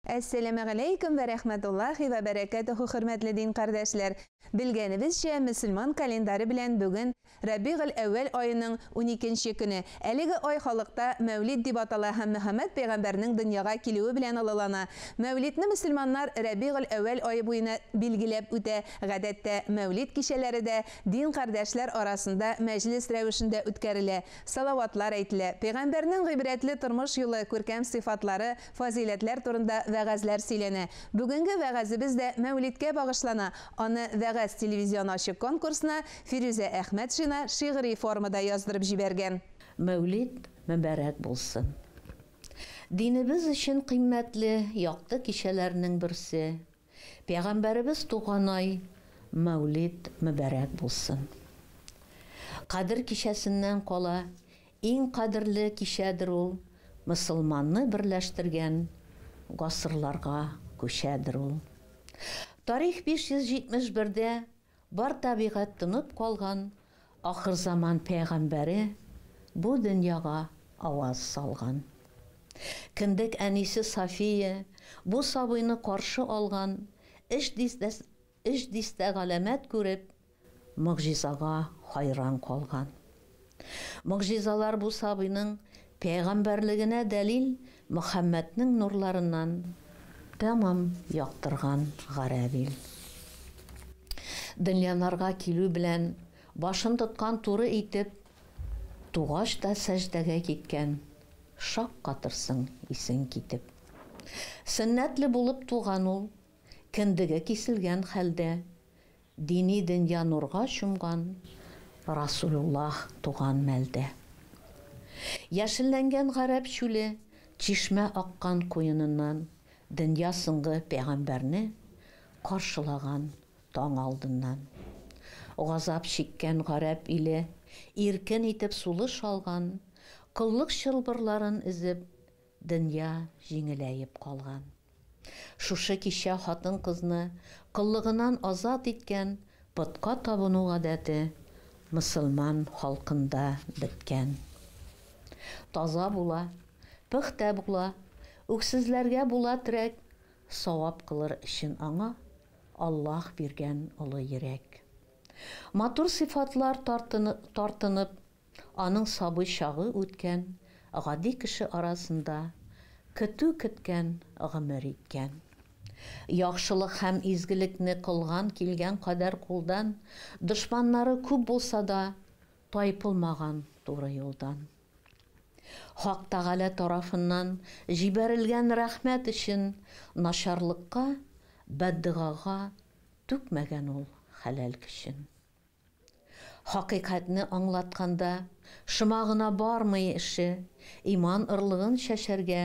Әссәламегаләйкүм вә рәхмәтуллаһи вә бәрәкәтүһү, хөрмәтле дин кардәшләр! Белгәнебезчә, мөселман календаре белән бүген Рабигыль әүвәл аеның уникенче көне. Әлеге ай халыкта Мәүлид дип атала һәм Мөхәммәд пәйгамбәрнең дөньяга килүе белән олылана. Мәүлидне мөселманнар Рабигыль әүвәл ае буена билгеләп үтә. Гадәттә, Мәүлид кичәләре дә дин кардәшләр арасында мәҗлес рәвешендә үткәрелә. Салаватлар әйтелә, пәйгамбәрнең гыйбрәтле тормыш юлы, күркәм сыйфатлары, фазыйләтләр турында вәгазьләр сөйләнә. Бүгенге вәгазебез дә Мәүлидкә багышлана. Аны Вәгазь телевизион ачык конкурсына Фирүзә Әхмәтшина шигъри формада яздырып җибәргән. Мәүлид мөбарәк булсын! Динебез өчен кыйммәтле якты кичәләрнең берсе, Пәйгамбәребез туган ай, Мәүлид мөбарәк булсын! Кадер кичәсеннән кала иң кадерле кичәдер ул, мөселманны берләштергән гасырларга күчәдер ул. Тарих 571 дә бар табигать тынып калган, ахырзаман пәйгамбәре бу дөньяга аваз салган. Кендек әнисе Сафия бу сабыйны каршы алган, өч дистә өч дистә галәмәт күреп, могҗизага хайран калган. Могҗизалар бу сабыйның пәйгамбәрлегенә дәлил, Мөхәммәднең нурларыннан тәмам яктырган гарәп ил. Дөньяларга килү белән башын тоткан туры итеп, тугач та сәҗдәгә киткән, шаккатырсың исең китеп. Сөннәтле булып туган ул, кендеге киселгән хәлдә, Дини дөнья нурга чумган Расулуллаһ туган мәлдә. Яшелләнгән гарәп чүле Чишмә аккан куеныннан Дөнья соңгы пәйгамбәрне Каршылаган таң алдыннан. Газап чиккән гарәп иле Иркен итеп сулыш алган, Коллык чылбырларын өзеп, Дөнья җиңеләеп калган. Шушы кичә хатын-кызны коллыгынан азат иткән потка табыну гадәте мосылман халкында беткән. Таза була, пөхтә була, үксезләргә була терәк, савап кылыр өчен аңа Аллаһ биргән олы йөрәк. Матур сыйфатлар тартынып, Аның сабый чагы үткән, гади кеше арасында көтү көткән, гомер иткән. Яхшылык һәм изгелекне кылган килгән кадәр кулдан, дошманнары күп булса да, тайпылмаган туры юлдан. Хак Тәгалә тарафыннан җибәрелгән рәхмәт өчен начарлыкка, бәддогага түкмәгән ул хәләл көчен. Хакыйкатьне аңлатканда, шома гына бармый эше, иман орлыгын чәчәргә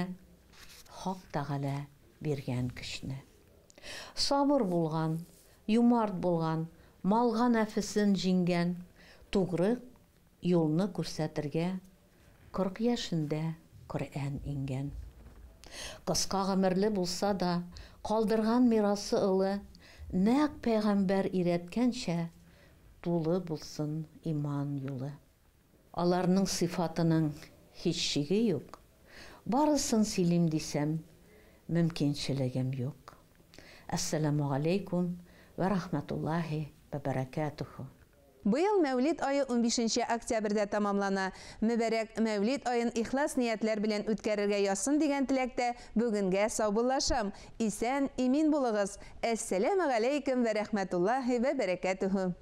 Хак Тәгалә биргән көчне. Сабыр булган, юмарт булган, малга нәфесен җиңгән, тугры юлны күрсәтергә 40 яшендә Коръән иңгән. Кыска гомерле булса да, калдырган мирасы олы, нәкъ пәйгамбәр өйрәткәнчә, тулы булсын иман юлы. Аларның сыйфатының һич чиге юк, барысын сөйлим дисәм, мөмкинчелегем юк. Әссәламүгаләйкүм вә рахмәтуллаһи вә бәрәкәтүһү. Быел Мәүлид ае унбишенче октябрьдә тәмамлана. Мөбарәк Мәүлид аен ихлас ниятләр белән үткәрергә язсын дигән теләктә бүгенгә саубуллашам. Исән, имин булыгыз. Әссәләмегаләйкем вә рәхмәтуллаһи вә бәрәкәтүһү.